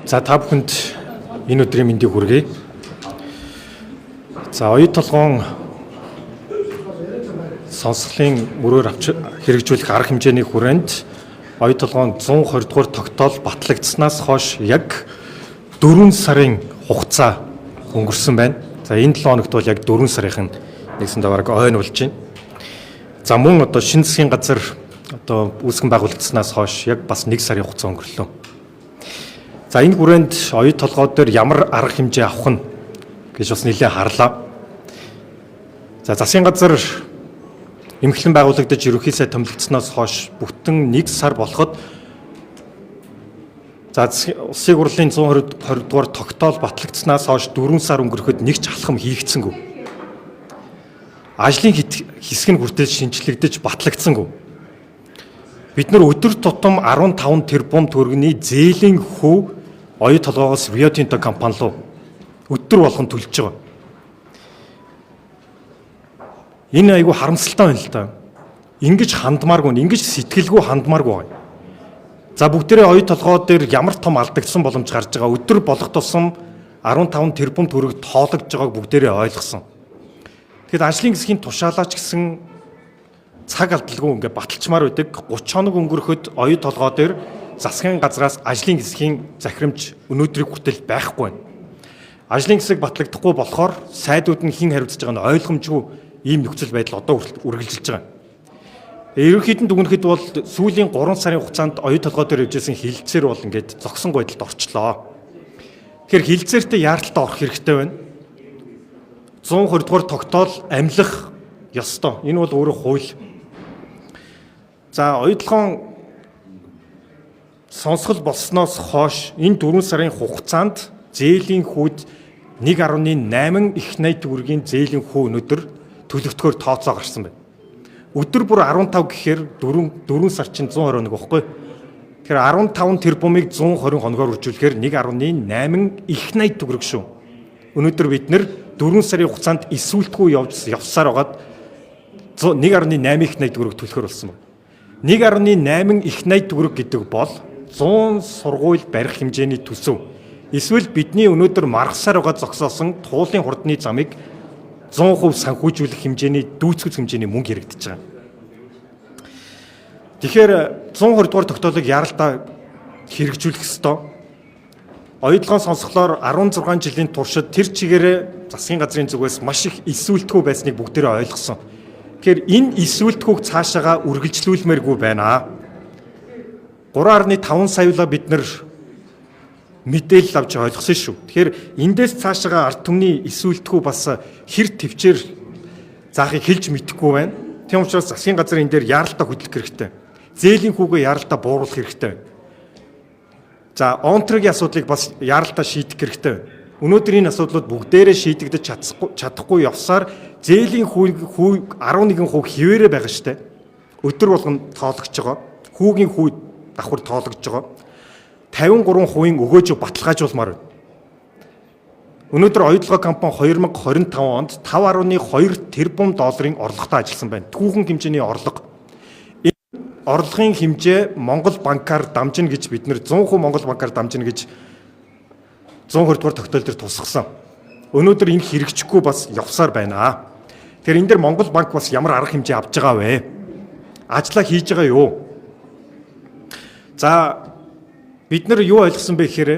За, та бүхэнд энэ өдрийн мэндийг хүргэе. За, оюу толгоон сонсголын мөрөөр авч хэрэгжүүлэх арга хэмжээний хүрээнд оюу толгоон 120 дугаар тогтоол батлагдсанаас хойш яг 4 сарын хугацаа өнгөрсөн байна. За, энэ 7 хоногт бол яг 4 сарын нэгсэндээ бараг ойн болж байна. За, мөн одоо шинэ засгийн газар одоо үүсгэн байгуулагдсанаас хойш яг бас 1 сарын хугацаа өнгөрлөө. За, энэ хүрээнд оюу толгой дээр ямар арга хэмжээ авах нь гэж бас нэлээд харлаа. За, засгийн газар эмхлэн байгуулагдаж ерөнхий сайд томилогдсоноос хойш бүтэн 1 сар болоход, за, улсын хурлын 120 дугаар тогтоол батлагдсанаас хойш 4 сар өнгөрөхөд нэг ч алхам хийгдсэнгүй. Ажлын хэсэг нь хүртэл шинчлэгдэж батлагдсангүй. Бид нар өдөр тутам 15 тэрбум төгрөгийн зээлийн хүү оюу толгоогоос Rio Tinto компани руу өдөр болгон төлж байгаа. Энэ айгүй харамсалтай байна л да. Ингэж хандмааргүй, ингэж сэтгэлгүй хандмааргүй байна. За, бүгдээрээ оюу толгой дээр ямар том алдагдсан боломж гарч байгаа, өдөр болох тусам 15 тэрбум төгрөг тоологдож байгааг бүгдээрээ ойлгосон. Тэгэхэд ажлын хэсгийн тушаалаач гэсэн цаг алдалгүй ингээ баталчмаар байдаг. 30 хоног өнгөрөхөд оюу толгой дээр засгийн газраас ажлын хэсгийн захирамж өнөөдрийг хүртэл байхгүй байна. Ажлын хэсэг батлагдахгүй болохоор сайдууд нь хэн хариуцж байгааг нь ойлгомжгүй ийм нөхцөл байдал одоо хүртэл үргэлжилж байгаа. Ерөнхийд нь дүгнэхэд бол сүүлийн 3 сарын хугацаанд оюу толгой дээр явж исэн хилцээр бол ингээд зогсон байдалд орчлоо. Тэгэхээр хилцээртэй яаралтай орох хэрэгтэй байна. 120 дугаар тогтоол амлах ёстой. Энэ бол өөрөө хууль. За, оюутлогоон сонсгол болсноос хойш энэ 4 сарын хугацаанд зээлийн хүүд 1.8 их 80 төгрөгийн зээлийн хүү өнөөдөр төлөгдөхөөр тооцоо гарсан байна. Өдөр бүр 15 гэхээр 4 сар чинь 121 байхгүй. Тэгэхээр 15 тэрбумыг 120 хоногоор үржүүлэхээр 1.8 их 80 төгрөг шүү. Өнөөдөр бид нэр 4 сарын хугацаанд эсүүлтгүй явж явсаар байгаад 1.8 их 80 төгрөг төлөхөр болсон байна. 1.8 их 80 төгрөг гэдэг бол 100 сургууль барих хэмжээний төсөв. Эсвэл бидний өнөөдөр маргасаар байгаа зогсоосон туулын хурдны замыг 100% санхүүжүүлэх хэмжээний дүүцгэж хэмжээний мөнгө яригдчихэж байгаа. Тэгэхээр 120 дугаар тогтоолыг яаралтай хэрэгжүүлэх ёстой. Оюутлогоон сонсголоор 16 жилийн туршид тэр чигээрээ засгийн газрын зүгээс маш их эсүүлтгүү байсныг бүгдээрээ ойлгосон. Тэгэхээр энэ эсүүлтгүүг цаашаага үргэлжлүүлмээргүй байна. 3.5 саяулаа бид нар мэдээлэл авч ойлгосон шүү. Тэгэхээр эндээс цаашаага ард түмний эсүүлтгүү бас хэр төвчээр заахыг хэлж мэдэхгүй байна. Тийм учраас засгийн газар энэ дээр яаралтай хөдлөх хэрэгтэй. Зээлийн хүүгээ яаралтай бууруулах хэрэгтэй. За, онтрогийн асуудлыг бас яаралтай шийдэх хэрэгтэй. Өнөөдөр энэ асуудлууд бүгдээрээ шийдэгдэж чадахгүй явсаар зээлийн хүү 11% хിവэрэ байгаа штэ. Өдөр болгон тоологдож байгаа. Хүүгийн хүү давхар тоологдож байгаа. 53%-ийн өгөөж баталгаажуулмаар байна. Өнөөдөр оюутлогоо компани 2025 онд 5.2 тэрбум долларын орлоготой ажилласан байна. Түүхэн хэмжээний орлого. Энэ орлогын хэмжээ Монгол банкар дамжина гэж бид нэр 100% Монгол банкар дамжина гэж 120 дугаар тогтоол дээр тусгасан. Өнөөдөр энэ хэрэгжихгүй бас явсаар байна. Тэгэхээр энэ дээр Монгол банк бас ямар арга хэмжээ авч байгаа вэ? Ажлаа хийж байгаа юу? За, бид нар юу ойлгосон бэ гэхээр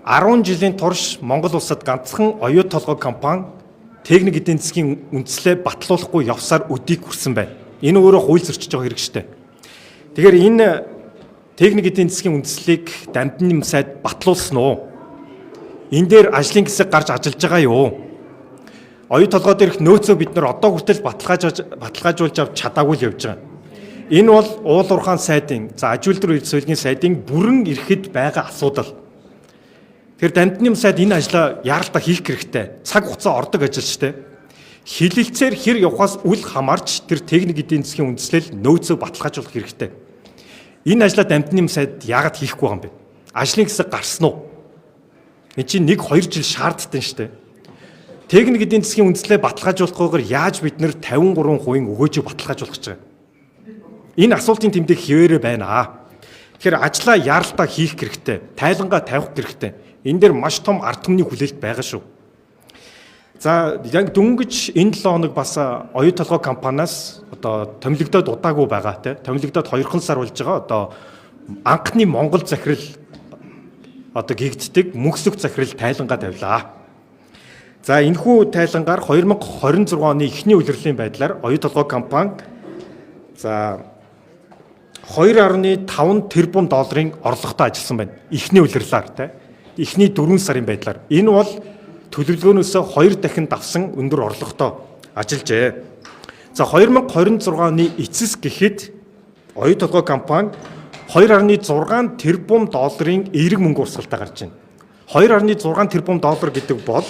10 жилийн турш Монгол улсад ганцхан оюу толгой компани техник эдийн засгийн үндслээ батлуулахгүй явсаар өдийг хүрсэн байна. Энэ өөрөө хууль зөрчиж байгаа хэрэг штэ. Тэгэхээр энэ техник эдийн засгийн үндслийг дамдын сайд батлуулсан уу? Энэ дээр ажлын хэсэг гарч ажиллаж байгаа юу? Оюу толгой дээрх нөөцөө бид нар одоо хүртэл баталгаажуулж авч чадаагүй л явж байгаа. Энэ бол уул уурхаан сайдын, за, аж үйлдвэр соёлын сайдын бүрэн эрхэд байгаа асуудал. Тэгэхээр дамдны сайд энэ ажлаа яаралтай хийх хэрэгтэй. Цаг хугацаа ордог ажил шүү дээ. Хилэлцээр хэр явахаас үл хамаарч тэр техник эдийн засгийн үндслэл нөөцөө баталгаажуулах хэрэгтэй. Энэ ажлаа дамдны сайд яагаад хийхгүй байгаа юм бэ? Ажлын хэсэг гарсан уу? Энэ чинь 1 2 жил шаарддаг шүү дээ. Техник эдийн засгийн үндслээ баталгаажуулахгүйгээр яаж бид нэр 53%-ийн өгөөжийг баталгаажуулах гэж байгаа юм? Энэ асуултын тэмдэг хിവэрэ байна. Тэгэхээр Тэгэхээр ажлаа яаралтай хийх хэрэгтэй, тайлангаа тавих хэрэгтэй. Энэ дээр маш том ард түмний хүлээлт байгаа шүү. За яг дөнгөж энэ 7 хоног бас оюу толгой компаниас одоо томилогдоод удаагүй байгаа те. Томилогдоод 2 сар болж байгаа одоо анхны Монгол захирал одоо гэгддэг мөнхсөх захирал тайлангаа тавилаа. За энэхүү тайлангаар 2026 оны эхний улирлын байдлаар оюу толгой компани за 2.5 тэрбум долларын орлоготой ажилласан байна. Эхний улирлаар те. Эхний 4 сарын байдлаар. Энэ бол төлөвлөгөөнөөс 2 дахин давсан өндөр орлоготой ажиллажээ. За 2026 оны эцэс гэхэд оюу толгой компани 2.6 тэрбум долларын эерэг мөнгө урсгалтай гарч байна. 2.6 тэрбум доллар гэдэг бол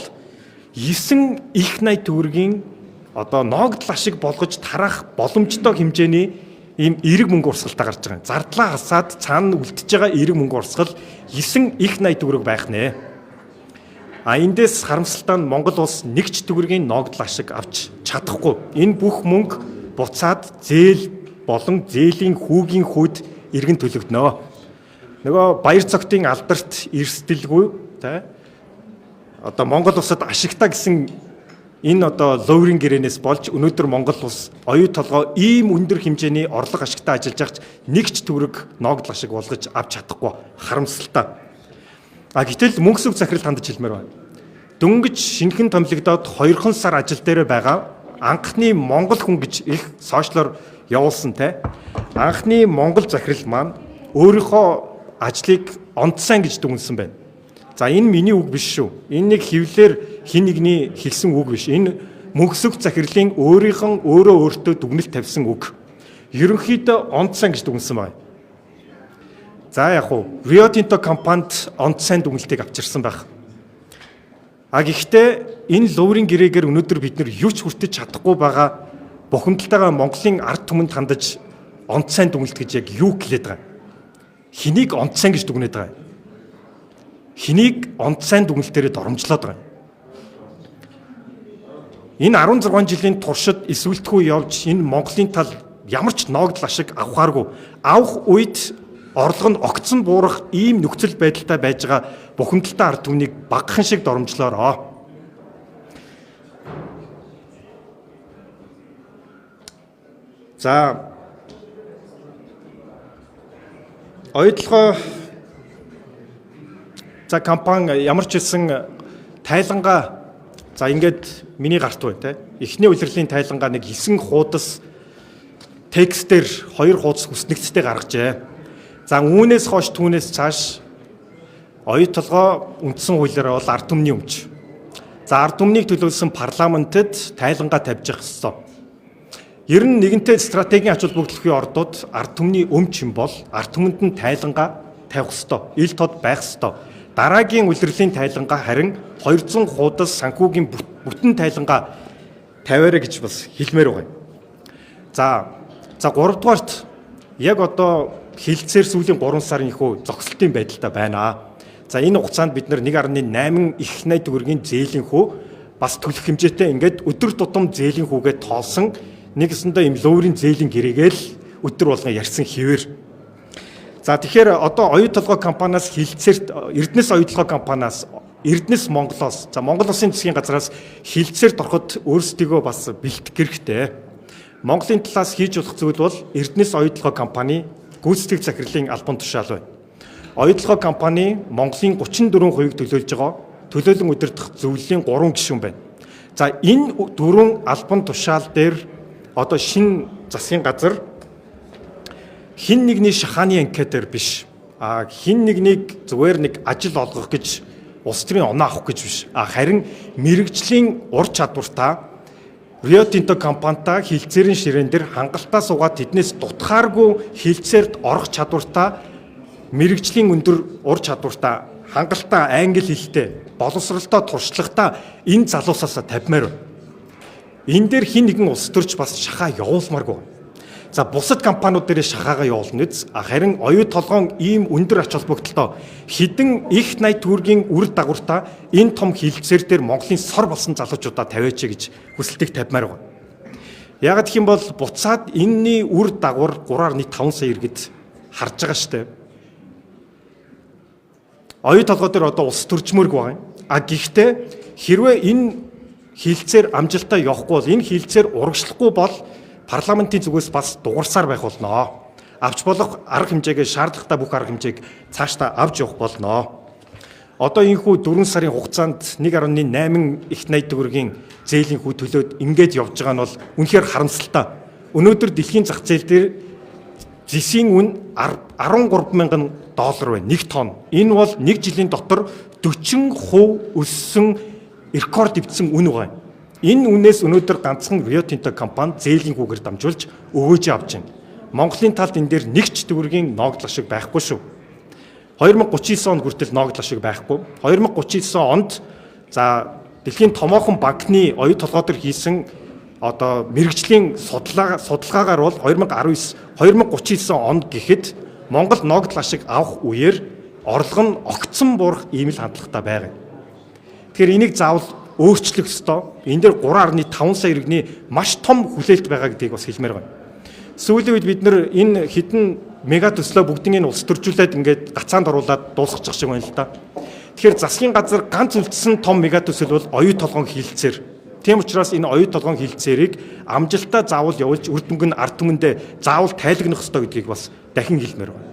9 их 80 төгрөгийн одоо ногдол ашиг болгож тараах боломжтой хэмжээний ийм эерэг мөнгө урсгалтай гарч байгаа. Зардлаа хасаад цаана үлдчихэж байгаа эерэг мөнгө урсгал 9 их 80 төгрөг байх нэ. А эндээс харамсалтай нь Монгол улс нэг ч төгрөгийн ногдол ашиг авч чадахгүй. Энэ бүх мөнгө буцаад зээл болон зээлийн хүүгийн хүүд иргэн төлөгдөнө. Нөгөө баяр цогтын алдарт эрсдэлгүй тэ одоо Монгол улсад ашигтай гэсэн энэ одоо ловрын гэрээнээс болж өнөөдөр Монгол улс оюу толгой ийм өндөр хэмжээний орлого ашигтай ажиллаж байгач нэг ч төгрөг ногдол ашиг болгож авч чадахгүй харамсалтай. А гэтэл мөнхсөг захирал хандаж хэлмээр байна. Дөнгөж шинэхэн томилогдоод 2 сар ажил дээр байгаа анхны монгол хүн гэж их сошиалор явуулсан те. Анхны монгол захирал маань өөрийнхөө ажлыг онц сайн гэж дүгнсэн байна. За энэ миний үг биш шүү. Энэ нэг хэвлэлээр хин нэгний хэлсэн үг биш. Энэ мөнхсөг захирлын өөрийнх нь өөрөө өөртөө дүгнэлт тавьсан үг. Ерөнхийдөө онц сайн гэж дүгнсэн байна. За яг уу Rio Tinto компанид онц сайн дүгнэлтийг авчирсан байх. А гэхдээ энэ луврын гэрээгээр өнөөдөр бид нар юу ч хүртэж чадахгүй байгаа бухимдалтайгаа Монголын ард түмэнд хандаж онц сайн дүгнэлт гэж яг юу гэлээд байгаа юм? Хэнийг онц сайн гэж дүгнээд байгаа юм? Хэнийг онц сайн дүгнэлтээрээ доромжлоод байгаа юм? Энэ 16 жилийн туршид эсвэлтгүй явж энэ Монголын тал ямар ч ногдол ашиг авахааргүй авах үед орлого нь огцон буурах ийм нөхцөл байдалтай байж байгаа бухимдалтай ард түмнийг багахан шиг доромжлоороо. За оюутлогоо за компани ямар ч хэлсэн тайлангаа за ингээд миний гарт байна те. Эхний улирлын тайлангаа нэг 9 хуудас текстээр 2 хуудас хүснэгттэй гаргажээ. За үүнээс хойш түүнээс цааш оюу толгой үндсэн хуулиар бол ард түмний өмч. За ард түмнийг төлөөлсөн парламентэд тайлангаа тавьж явах ёстой. Ер нь нэгэнтээ стратегийн ач холбогдолгүй ордууд ард түмний өмч юм бол ард түмэнд нь тайлангаа тавих ёстой. Ил тод байх ёстой. Дараагийн улирлын тайлангаа харин 200 хуудас санхүүгийн бүтэн тайлангаа тавиарай гэж бас хэлмээр байгаа юм. За 3 дугаарт яг одоо хилцээр сүүлийн 3 сарын ихүү зогсолтын байдалтай байна. За энэ хугацаанд бид нар 1.8 их 80 төгрөгийн зээлийн хүү бас төлөх хэмжээтэй ингээд өдөр тутам зээлийн хүүгээ тоолсон нэгсэндээ юм лөөрийн зээлийн гэрээгээ л өдөр болгон ярьсан хэвээр. За тэгэхээр одоо оюу толгой компаниас хилцээрт Эрдэнэс оюу толгой компаниас Эрдэнэс Монголоос за Монгол Улсын засгийн газраас хилцээрт ороход өөрсдийгөө бас бэлтгэх хэрэгтэй. Монголын талаас хийж болох зүйл бол Эрдэнэс оюу толгой компани гүйцэтгэх захирлын албан тушаал байна. Оюу толгой компани Монголын 34%-ийг төлөөлж байгаа төлөөлөн удирдах зөвлөлийн 3 гишүүн байна. За энэ дөрвөн албан тушаал дээр одоо шинэ засгийн газар хин нэгний шахааны анкетээр биш. А хин нэгнийг зүгээр нэг ажил олгох гэж улс төрийн оноо авах гэж биш. А харин мэрэгжлийн ур чадвартай Rio Tinto компанитай хилцээрийн ширээн дээр хангалттай суугаад тэднээс дутхааргүй хилцээрт орох чадвартай мэрэгжлийн өндөр ур чадвартай хангалттай англи хэлтэй боловсралтай туршлагатай энэ залуусаасаа тавьмаар байна. Энэ дээр хин нэгэн улс төрч бас шахаа явуулмааргүй. За бусад компаниуд дээр шахаагаа явуулна үз. Харин оюу толгоон ийм өндөр ач холбогдолтой хідэн их 80 төгрөгийн үр дагавартай энэ том хилцээр дээр Монголын сор болсон залуучуудаа тавиач гэж хүсэлтийг тавьмаар байна. Яг гэх юм бол буцаад энэний үр дагавар 3.5 сая иргэд харж байгаа штэ. Оюу толгой дээр одоо улс төрчмөрг байгаа юм. А гэхдээ хэрвээ энэ хилцээр амжилтаа явахгүй бол, энэ хилцээр урагшлахгүй бол парламентын зүгээс бас дугарсаар байх болно. Авч болох арга хэмжээгээ, шаардлагатай бүх арга хэмжээг цаашдаа авч явах болно. Одоо энэхүү 4 сарын хугацаанд 1.8 их 80 төгрөгийн зээлийн хүү төлөөд ингээд явж байгаа нь бол үнэхээр харамсалтай. Өнөөдөр дэлхийн зах зээл дээр зэсийн үн 13 мянган доллар байна, 1 тонн. Энэ бол нэг жилийн дотор 40% өссөн, рекорд эвдсэн үн байгаа юм. Энэ үнээс өнөөдөр ганцхан Rio Tinto компани зээлийн хүүгээр дамжуулж өгөөж авч байна. Монголын талд энэ дээр нэг ч төгрөгийн ногдлох шиг байхгүй шүү. 2039 он хүртэл ногдлох шиг байхгүй. 2039 онд за дэлхийн томоохон банкны оюу толгой дээр хийсэн одоо мэргэжлийн судалгаагаар бол 2019 2039 онд гэхэд Монгол ногдол ашиг авах үеэр орлого нь огцон буурах ийм л хандлагатай байгаа. Тэгэхээр энийг заавал өөрчлөх ёстой. Энэ дээр 3.5 сая иргэний маш том хүлээлт байгаа гэдгийг бас хэлмээр байна. Сүүлийн үед бид нэр энэ хэдэн мега төслөө бүгднийг нь улс төржүүлээд ингээд гацаанд оруулаад дуусгачих шиг байна л да. Тэгэхээр засгийн газар ганц үлдсэн том мега төсөл бол оюу толгоон хилцээр. Тийм учраас энэ оюу толгоон хилцээрийг амжилттай заавал явуулж, үр дүнг нь ард түмэндээ заавал тайлагнах ёстой гэдгийг бас дахин хэлмээр байна.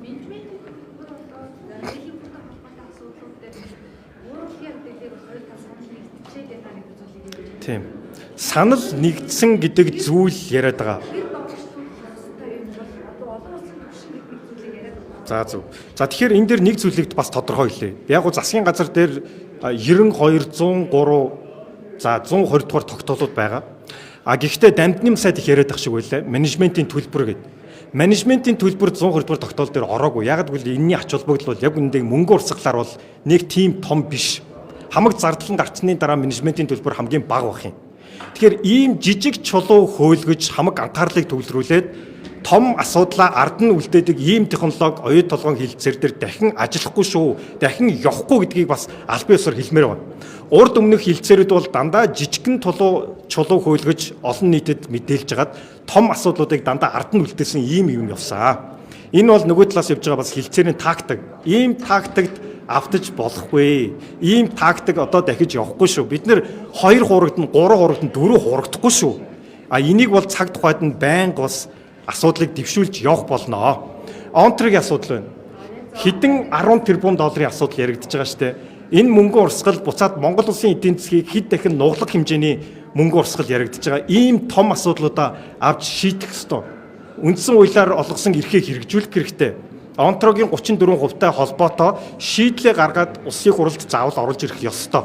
Менежментийн төлбөр болоод зээлийн хүйтэй холбоотой асуудлууд дээр уурлагын мэдээллийг бас хоёр тал санал нэгдчихээ гэдэг та нэг зүйлийг ярьж байна. Тийм. Санал нэгдсэн гэдэг зүйл яриад байгаа. Тэр доошлох ёстой юм бол одоо олон улсын түвшин гэдэг зүйлийг яриад байгаа. За, зөв. За, тэгэхээр энэ дээр нэг зүйлийг бас тодорхой хэлье. Яг гоо засгийн газар дээр 92 103, за, 120 дугаар тогтоолууд байгаа. А гэхдээ дамтны сайд их яриад ах шиг байлаа. Менежментийн төлбөр гэдэг. Менежментийн төлбөр 120 дугаар тогтоол дээр ороогүй. Яг гэвэл энэний ач холбогдол бол яг үнэндээ мөнгө урсгалаар бол нэг тийм том биш. Хамаг зардал нь гарцсны дараа менежментийн төлбөр хамгийн бага байх юм. Тэгэхээр ийм жижиг чулуу хөөлгөж, хамаг анхаарлыг төвлөрүүлээд, том асуудлаа ард нь үлдээдэг ийм технологи оюу толгоон хилцээр дээр дахин ажиллахгүй шүү. Дахин явахгүй гэдгийг бас албан ёсоор хэлмээр байна. Урд өмнөх хилцээрүүд бол дандаа жижигхэн тулуу чулуу хөөлгөж, олон нийтэд мэдээлж хагаад том асуудлуудыг дандаа ард нь үлдээсэн ийм юм явсан. Энэ бол нөгөө талаас явж байгаа бас хилцээрийн тактик. Ийм тактикт автаж болохгүй. Ийм тактик одоо дахиж явахгүй шүү. Бид нэр 2 хуурагдана, 3 хуурагдана, 4 хуурагдахгүй шүү. А энийг бол цаг тухайд нь байнга бас асуудлыг дэвшүүлж явах болно. Онтрогийн асуудал байна. Хэдэн 10 тэрбум долларын асуудал яригдж байгаа штэ. Энэ мөнгөн урсгал буцаад Монгол улсын эдийн засгийг хэд дахин нуглах хэмжээний мөнгөн урсгал яригдж байгаа. Ийм том асуудлуудаа авч шийдэх ёстой. Үндсэн хуулиар олгосон эрхийг хэрэгжүүлэх хэрэгтэй. Онтрогийн 34%-тай холбоотой шийдлээ гаргаад улсын хурлд заавал оруулж ирэх ёстой.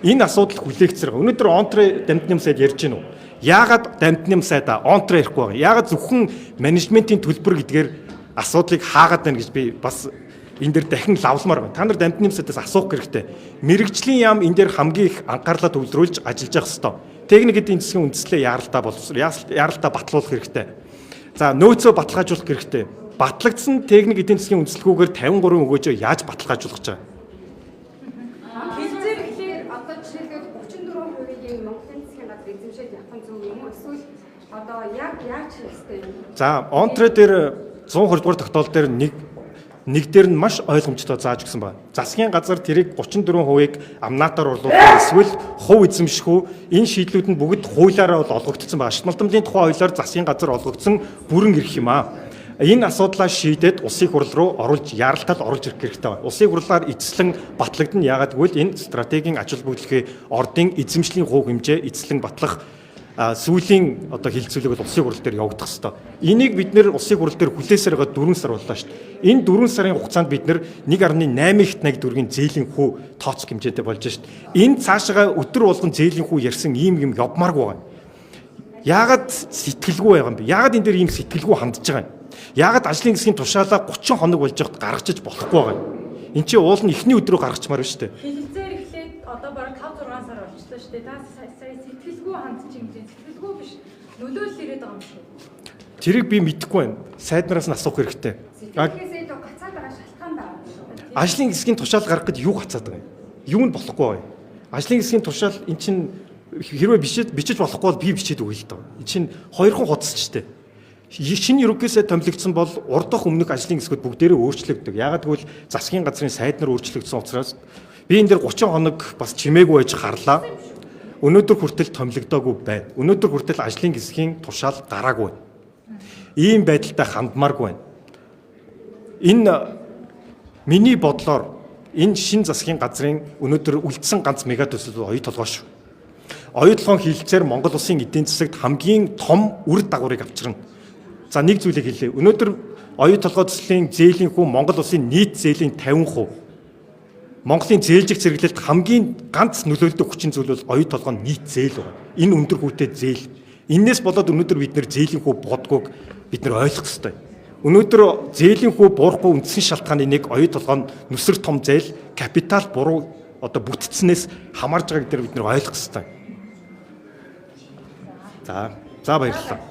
Энэ асуудал хүлээгцэр. Өнөөдөр Онтро дамтны сайд ярьж гин үү? Яагаад дамтны сайдаа Онтро ярихгүй байгаа? Яагаад зөвхөн менежментийн төлбөр гэдгээр асуудлыг хаагаад байна гэж би бас энэ дээр дахин лавламаар байна. Та нар дамтны сайдаас асуух хэрэгтэй. Мэргэжлийн яам энэ дээр хамгийн их анхаарлаа төвлөрүүлж ажиллаж явах ёстой. Техник эдийн засгийн үндслээ яаралтай боловсрол, яаралтай батлуулах хэрэгтэй. За, нөөцөө баталгаажуулах хэрэгтэй. Батлагдсан техник эдийн засгийн үндэслэлгүйгээр 53 өгөөжөө яаж баталгаажуулах гэж байгаа? Хилцээр гэхээр одоо жишээлбэл 34%-ийг Монголын засгийн газар эзэмшээд явах нь зөв юм уу? Эсвэл одоо яг яаж хийх ёстой юм? За, Онтро дээр 120 дугаар тогтоол дээр нэг нэг дээр нь маш ойлгомжтой зааж өгсөн байна. Засгийн газар тэрийг 34%-ийг амнаатаар орлуулах эсвэл хувь эзэмших үү, энэ шийдлүүд нь бүгд хуулиараа бол олгогдсон байна. Шалтмалтамлын тухай хуулиар засгийн газар олгогдсон бүрэн эрх юм аа. Энэ асуудлаа шийдээд улсын хурал руу оруулж, яралтал оруулж ирэх хэрэгтэй байна. Улсын хурлаар эзлэн батлагдана. Яагаад гэвэл энэ стратегийн ач холбогдлохын ордын эзэмшлийн хувь хэмжээ эзлэн батлах сүүлийн одоо хилцүүлэг бол улсын хурал дээр явагдах хэвээр. Энийг бид нэр улсын хурал дээр хүлээсээр байгаа 4 сар боллоо шүү дээ. Энэ 4 сарын хугацаанд бид нэр 1.8 их 84-ийн зээлийн хүү тооцох хэмжээтэй болж шүү дээ. Энэ цаашаа өдөр болгон зээлийн хүү ярьсан ийм юм явмааргүй байгаа. Яагаад сэтгэлгүй байгаа юм бэ? Яагаад энэ дээр ийм сэтгэлгүй хандж байгаа юм? Яагаад ажлын хэсгийн тушаалаа 30 хоног болж явахад гаргаж болохгүй байгаа юм? Энд чинь уул нь эхний өдрөө гаргачмаар байна шүү дээ. Хэлэлцээр эхлээд одоо бараг 5 6 сар болчихлоо шүү дээ. Та сая сэтгэлгүй хандчих юм чинь сэтгэлгүй биш, нөлөөлөл ирээд байгаа юм шиг. Тэрийг би мэдэхгүй байна. Сайд нараас нь асуух хэрэгтэй. Сэтгэлгээс илүү гацаад байгаа шалтгаан байгаа юм шүү. Ажлын хэсгийн тушаал гаргах гээд юу гацаад байгаа юм? Юу нь болохгүй байгаа юм? Ажлын хэсгийн тушаал эн чинь хэрвээ бичиж болохгүй бол би бичээд өгье л доо. Эн чинь хоёрхан хуудас ч дээ. Шинэ ерөнхий сайд томилогдсон бол урдах өмнөх ажлын хэсгүүд бүгдээрээ өөрчлөгдөг. Яагаад гэвэл засгийн газрын сайд нар өөрчлөгдсөн учраас би энэ дээр 30 хоног бас чимээгүй байж харлаа. Өнөөдөр хүртэл томилогдоогүй байна. Өнөөдөр хүртэл ажлын хэсгийн тушаал гараагүй байна. Ийм байдалтай хандмааргүй байна. Энэ миний бодлоор энэ шин засгийн газрын өнөөдөр үлдсэн ганц мега төсөл бол оюу толгой шүү. Оюу толгойн хилцээр Монгол улсын эдийн засагт хамгийн том үр дагаврыг авчирна. За, нэг зүйлийг хэлье. Өнөөдөр оюу толгой төслийн зээлийн хүү Монгол улсын нийт зээлийн 50%. Монголын зээлжих зэрэглэлд хамгийн ганц нөлөөлдөг хүчин зүйл бол оюу толгойн нийт зээл байна. Энэ өндөр хүүтэй зээл. Эннээс болоод өнөөдөр бид нэр зээлийн хүү бодгоог бид нар ойлгох ёстой. Өнөөдөр зээлийн хүү буурахгүй үндсэн шалтгааны нэг оюу толгойн нүсэр том зээл капитал буруу одоо бүтцнээс хамаарж байгааг дээр бид нар ойлгох ёстой. За, за, баярлалаа.